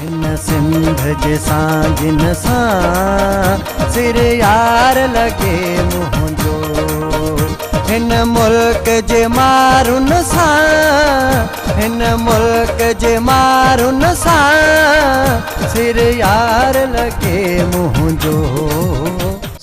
هن سنڌ جي سانگين سان سر يار لڳي منهنجو، هن ملڪ جي مارن سان، هن ملڪ جي مارن سان سر يار لڳي منهنجو.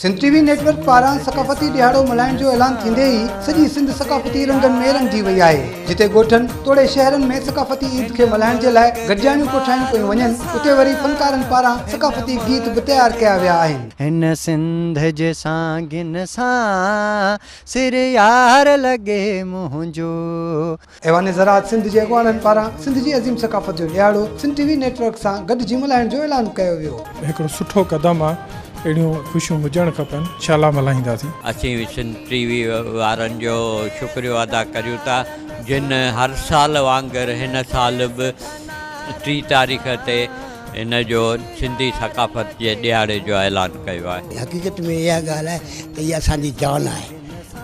سنڌ ٽي وي نيٽ ورڪ پاران ثقافتي ڏهاڙو ملهائڻ جو اعلان ٿيندي ئي سڄي سنڌ ثقافتي رنگن ۾ رڱجي وئي آهي. جتي ڳوٺن توڙي شهرن ۾ ثقافتي عيد کي ملهائڻ جي لاء گڏجاڻيون ڪوٺايون پيون وڃن، اتي وري فنڪارن پاران ثقافتي گيت به تيار ڪيا ويا آهن. هن سنڌ جي سانگين سان سر يار لڳي منهنجو. ايوان زراعت سنڌ جي اڳواڻن پاران سنڌ جي عظيم ثقافت جو ڏهاڙو سنڌ ٽي وي نيٽ ورڪ سان گڏجي ملهائڻ جو اعلان ڪيو ويو. هڪڙو سٺو قدم آ، اهڙيون خوشيون هجڻ کپن، انشاء الله ملهائينداسين. اسين سنڌ ٽي وي وارن جو شڪريو ادا ڪريون ٿا جن هر سال وانگر هن سال به 3 تاريخ تي هن جو سنڌي ثقافت جي ڏهاڙي جو اعلان ڪيو آهي. حقيقت ۾ اها ڳالهه آهي ته اها اسان جي جان آهي،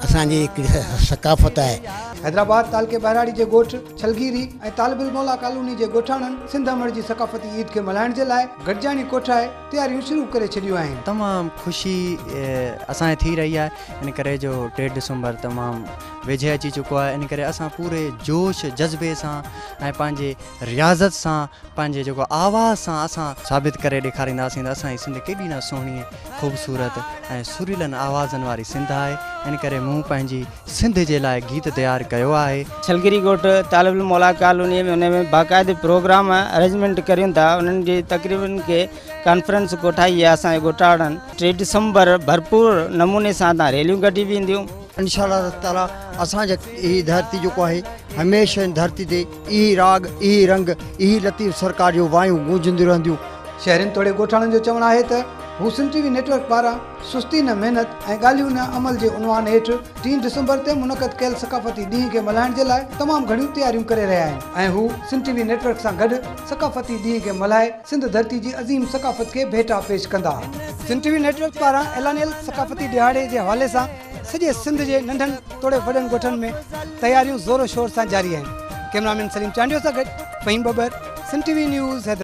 اسان جي هڪڙي ثقافت آهي. حيدرآباد تعلقي ٻهراڙي جي ڳوٺ ڇلگيري ۽ طالب الموليٰ ڪالوني جي ڳوٺاڻن سنڌ امڙ جي ثقافتي عيد کي ملهائڻ جي لاء گڏجاڻي ڪوٺائي تياريون شروع ڪري ڇڏيون آهن. تمام خوشي اسان کي ٿي رهي آهي ان ڪري جو 3 ڊسمبر تمام ويجهي اچي چڪو آهي، ان ڪري اسان پوري جوش جذبي سان ۽ پنهنجي رياضت سان پنهنجي جيڪو آواز سان اسان ثابت ڪري ڏيکارينداسين ته اسان جي سنڌ ڪيڏي نه سهڻي، خوبصورت ۽ سريلن آوازن واري سنڌ آهي، ان ڪري مون پنهنجي سنڌ جي لاء گيت تيار ڪيو آهي. ڇلگري ڳوٺ طالب الموليٰ ڪالونيء ۾ ان ۾ باقاعدي پروگرام ارينجمينٽ ڪريون ٿا، انهن جي تقريبن کي ڪانفرنس ڪوٺائي آهي اسان جي ڳوٺاڻن. 3 ڊسمبر ڀرپور نموني سان هتان ريليون ڪڍي وينديون. انشاء الله تعاليٰ اسان جي هي ڌرتي جيڪو آهي هميشه هن ڌرتي تي اهي راڳ، اهي رنگ، اهي لطيف سرڪار جون وايون گونجنديون رهنديون. شهرين توڙي ڳوٺاڻن جو چوڻ آهي ته هو سنڌ ٽي وي نيٽ ورڪ پاران سستي نه محنت ۽ ڳالهيون نه عمل جي عنوان هيٺ 3 ڊسمبر تي منعقد ڪيل ثقافتي ڏينهن کي ملهائڻ جي لاء تمام گهڻيون تياريون ڪري رهيا آهن ۽ هو سنڌ ٽي وي نيٽ ورڪ سان گڏ ثقافتي ڏينهن کي ملهائي سنڌ ڌرتي جي عظيم ثقافت کي ڀيٽا پيش ڪندا. سنڌ ٽي وي نيٽ ورڪ پاران اعلانيل ثقافتي ڏهاڙي جي حوالي سان سڄي سنڌ جي ننڍن توڙي وڏن ڳوٺن ۾ تياريون زور و شور سان جاري آهن. ڪئميرامين سليم چانڊيو سان گڏ Faheem Babbar, Sindh T V news, Hyderabad.